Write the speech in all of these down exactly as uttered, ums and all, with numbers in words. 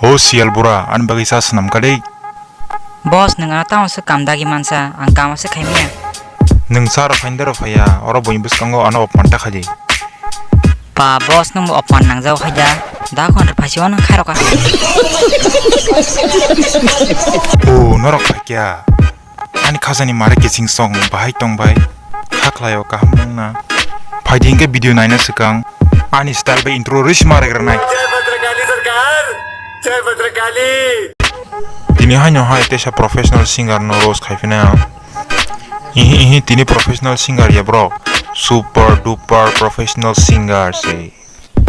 O siyal bura, ani bagwi cha swnam kadi. Boss, nwng ano tamo se kam dagi mansa, ang kamo se khaimaya. Nwng cha rok phaindaro phaiya, oro buini bwskango ano opman ta khaidi. Pa boss, nwng bo opman nangjago khaida, da khon rw phaisio nwng khairokha. O norok phaikya. Ani khajani mare kiching song bahai tong bai. Kha khlaio kaham wngna. Phaidi hinkhe video naina swkang. Ani style bai intro rwisi ma regra nai. Jai Bhadrakali Sarkar! Jai Bhadrakali! Tini haino hai teisa professional singer no roast khai phina ang. Ihi ihi tini professional singer ya bro. Super duper professional singer se.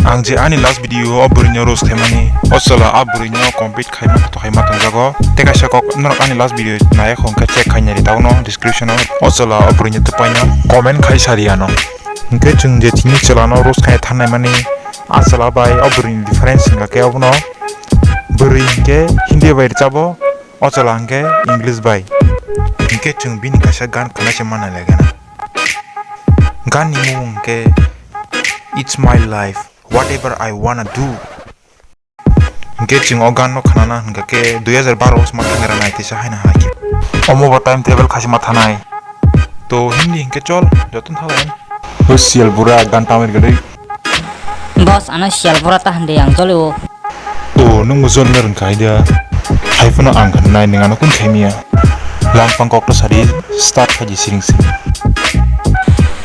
Ang je ani last video o bwrwino roast khaimani, o chwla a bwrwino compete khaima to khaima tongjago. Tei kaisa kok norok ani last video nai hwnkhe check khainani tauno description o o chwla o bwrwino twpaino comment khai sari ano. Hinkhe chwng je tini chwlano roast khai thangnai mani a chwla bai o bwrwini difference hwnkha khe obono bwrwi hinkhe Hindi bai rwchabo, o chwla hinkhe English bai. Hinkhe chwng bini kaisa gan khwnaise manna legena. Gan ni mung khe It's My Life, Whatever I Wanna Do. Hinkhe chwng o gan no khnana hinkha khe dui hazar baro o sma thangwi rwnai teisa haino hai khe. Omo bo time travel khaisima thanai. To Hindi hinkhe chol, joto thalai. O siyal bura gan tamir gadai. Boss, ano siyal bura ta hande ang jolio. O, nwng bo jolna rwngkha hai da. Hai phano ang khnanai, nwng ano kun khaimia. Langphang kok to sadi start khaidi siring siring.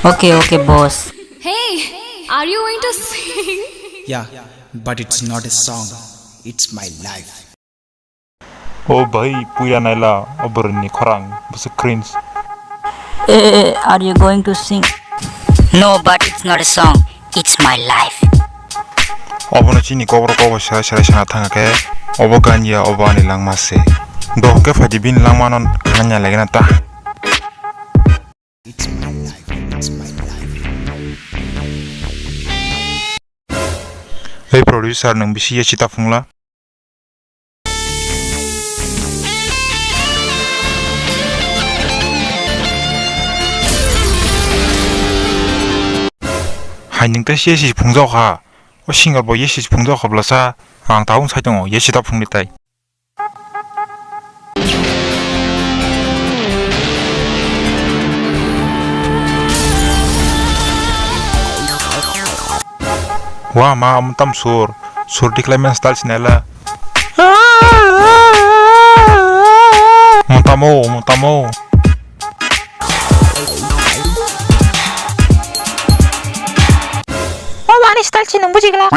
Okay, okay, boss. Hey, are you going to sing? Yeah, but it's not a song. It's my life. O bhai, puila naila, o bwrwini khorang, bwswk cringe. Eh, eh, eh, are you going to sing? No, but it's not a song, it's my life. Obono chini kokborok kokbo serai serai sana thangkha khe, obo ganja, obo ani langma se. Dohor khe phaidi bini langmano khana nya lagina ta. It's my life, it's my life. Hey producer, nwng bisi ye sita phungla? Hai nwng tei C S C phungjak kha. O singer bo S C phungjak kha bwlasa. Ang tabuk sai tongo, S C ta phungni tai. Wa ma, omo tam sur, sur tikhlai men style sinai la. Omo tamo, omo tamo. O wani style si nung buji gela.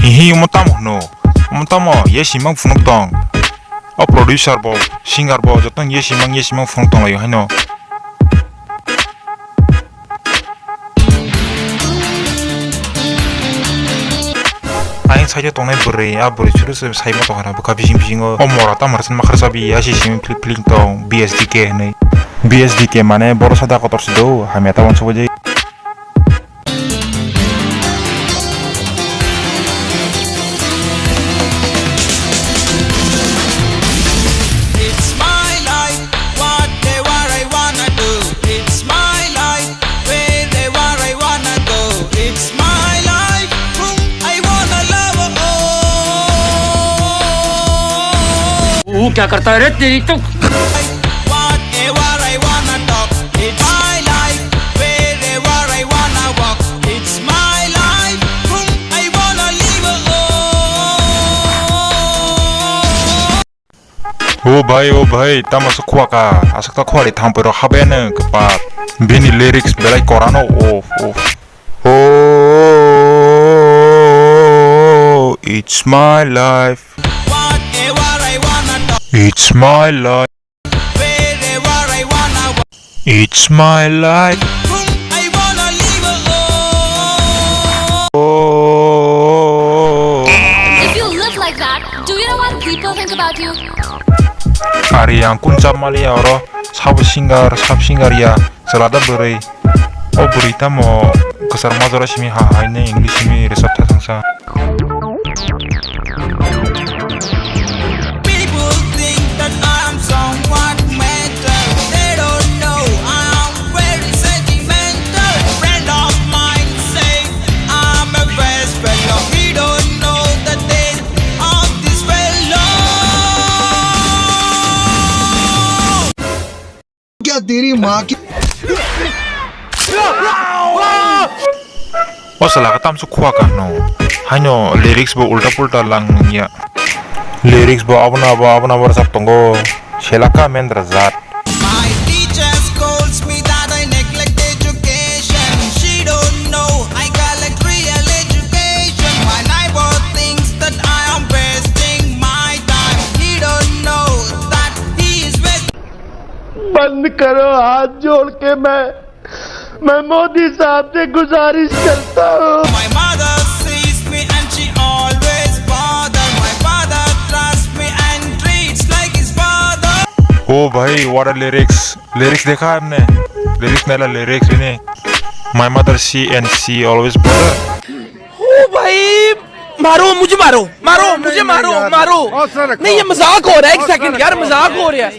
Hihi, omo tamo hwno? Omo tamo, ye simang phunuk tong. O producer bo, singer bo, joto ye simang, ye simang phunuk tong laio haino. Ayang side o tongnai bwrwi, a bwrwi chwrwswk sai ma tongkha na bwkha bising bisingo. O mora tamo rwchapma kharsa bi, a si simi phlik phlik tong, B S D K hinwi. B S D K mane boro sada kotor si do, hamya ta uansuk bai jai. It's my life, whatever I wanna do. It's my life, wherever I wanna go. It's my life, whom I wanna love, oh. वो क्या करता है रे तेरी तो? Whatever I wanna talk, it's my life. Wherever I wanna walk, it's my life. Whom I wanna live, oh. O bhai, o bhai, tamo se khua ka? Aswk ta khua ri thampui rok habene kwpal. Bini lyrics belai korano, o, o. Oh, it's my life. It's my life. It's my life. Oh. If you live like that, do you know what people think about you? Ari ang kun chap mali ya oro, sabo singer, sab singer ya, selada bwrwi. O bwrwi tamo kwchar majora simi ha hai ne English simi resap tha thangsa. People think that I क्या तेरी माँ की। O sala ka tamsu khua ka no. Haino lyrics bo ulta pulta lang ya. Lyrics bo abona abo abona abo rajak tongo. Selaka mendra jat. My teacher scolds me that I neglect education. She don't know I collect real education. My neighbor thinks that I am wasting my time. He don't know that he is wasting. बंद करो, हाथ जोड़ के मैं मैं मोदी साहब से गुजारिश करता हूँ। My mother sees me and she always bother. My father trusts me and treats like his father. ओ भाई, what a lyrics। Lyrics देखा है आपने? Lyrics नहीं ला, lyrics भी नहीं। My mother see and she always bother। ओ भाई, मारो मुझे, मारो, मारो मुझे, मारो, मारो। नहीं, ये मजाक हो रहा है, एक सेकंड यार, मजाक हो रहा है।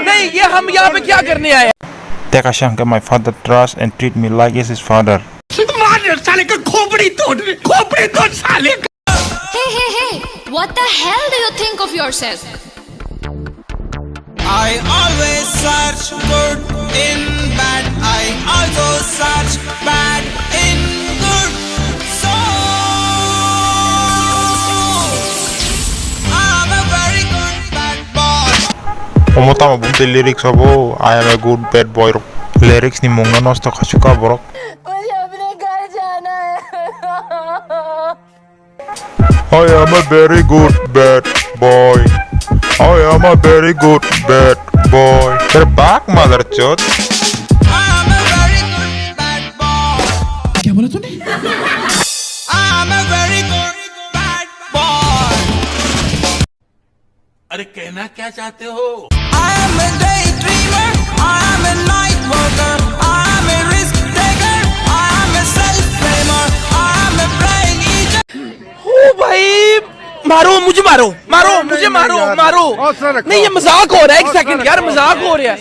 नहीं, ये हम यहाँ पे क्या करने आए हैं? Teka siya hwnkhe, my father trust and treat me like as his father. मार साले का खोपड़ी तोड़, खोपड़ी तोड़ साले का। Hey, hey, hey, what the hell do you think of yourself? I always search good in bad. I also search bad in good. So I'm a very good bad boy. Omo tamo bumtwi lyrics abo, "I am a good bad boy" rok. Lyrics ni mungno nosto khachuka borok. मुझे अपने घर जाना है। I am a very good bad boy. I am a very good bad boy. तेरे बाक mother chod। I am a very good bad boy. क्या बोला तूने? I am a very good bad boy. अरे कहना क्या चाहते हो? I am a daydreamer, I am a night walker, I am a risk taker, I am a self blamer, I am a brain eater. ओ भाई, मारो मुझे, मारो, मारो मुझे, मारो, मारो। नहीं, ये मजाक हो रहा है, एक सेकंड यार, मजाक हो रहा है।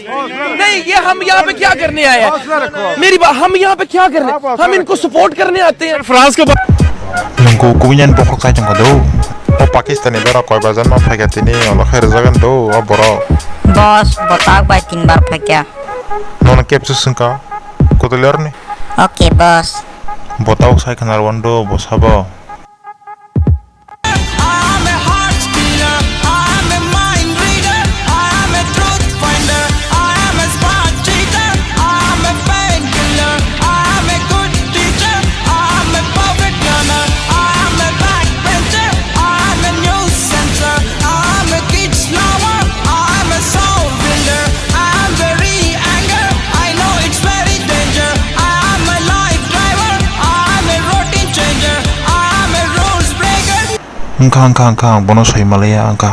नहीं, ये हम यहाँ पे क्या करने आए हैं? मेरी बात, हम यहाँ पे क्या करने? हम इनको सपोर्ट करने आते हैं। फ्रांस के बा- Nungku kubui nani bokhok chai tongkha do. O Pakistan ni dara koi bajan ma phaikha tini, ono khe rwjagan do o borok. Boss, botak bai tin bar phaikha. Nono kebsu swngkha, kotor lerni. Okay, boss. Botak sai khna rwando, bo sabo. I am a heart stealer, I am a mind reader, I am a truth finder, I am a smart cheater, I am a painkiller, I am a good teacher, I am a perfect learner, I am a backbencher, I am a news censor, I am a kids lover, I am a soul builder, I am very anger, I know it's very danger, I am a life driver, I am a routine changer, I am a rules breaker. Wngkha, wngkha, wngkha, ang bono soi malaya, wngkha.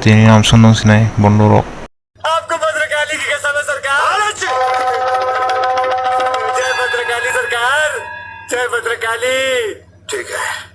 Tini nam song nang sinai, bondo rok. आपको भद्रकाली की कसम है सरकार। जय भद्रकाली सरकार, जय भद्रकाली। ठीक है।